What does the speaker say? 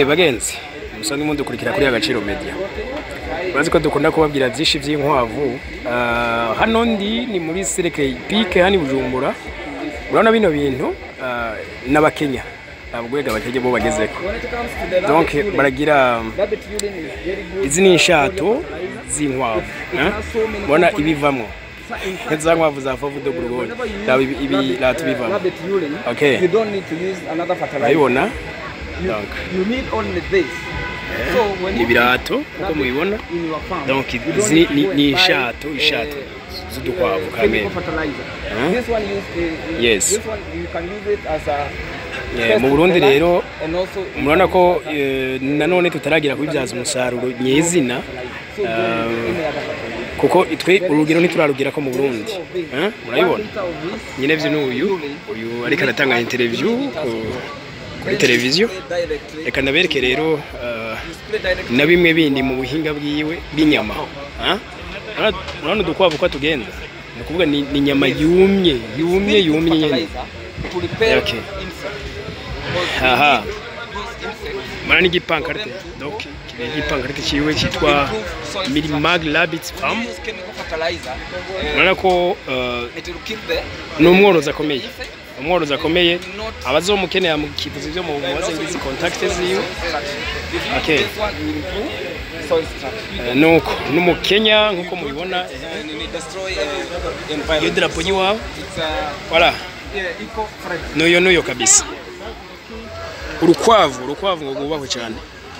Bagenzi, musanzwe mudukurikira kuri Agaciro Media, urazi ko dukunda kubabwira byinshi by'inkwavu. Hano ndi ni muri Cercle Hippique hano i Bujumbura. Urabona bino bintu, n'Abakenya abwega, Abakenya bo bagezeko. Donc baragira izi ni inshato z'inkwavu, eh? Mubona ibivamwo za nkwavu za Fauve de Bourgogne. Raba ibi rato bivamwo. Okay. You don't need to use another fertilizer. Urabibona. Donc You need only this. So when ni ibirato nkuko mubibona. in your farm, Donc you don't izi need to ni go and ni buy, inshato z'udukwavu chemical kamere. fertilizer. Huh? This one use, this one you can use it as a Mu Burundi rero and also murabona ko nanone tutaragira kubibyaza umusaruro nyezina, so you don't need any other fertilizer. kuko twe urugero ntiturarugira ko mu Burundi. Eh, murabibona nyine vyo n'uyu uyu ariko aratanga interview kuri televiziyo. Reka ndabereke rero na bimwe bindi mu buhinga bwiwe bw'inyama. Ah? Urabona udukwavu ko tugenda, ni ukuvuga ni inyama yumye yumye yumye nyene. To repel insects. Aha. Those insects Mara n'igipankarite, donc kiri igipankarite ciwe cyitwa Milimag Rabbit Farm. use chemical fertilizer, Murabona ko it will kill the ni umworozi akomeye, umworozi akomeye. Abazomukenera mu kivuzo byo mu mubaze ngizi contact ziwe. structure. Okay. This one will improve soil structure. Nuko n'Umukenya nkuko mubibona. And it destroy Iyo environment. drapo y'iwabo. It's Voilà. Yeah, eco-friendly. Nuyo nuyo kabisa. Urukwavu, urukwavu ngo rwubahwe cyane.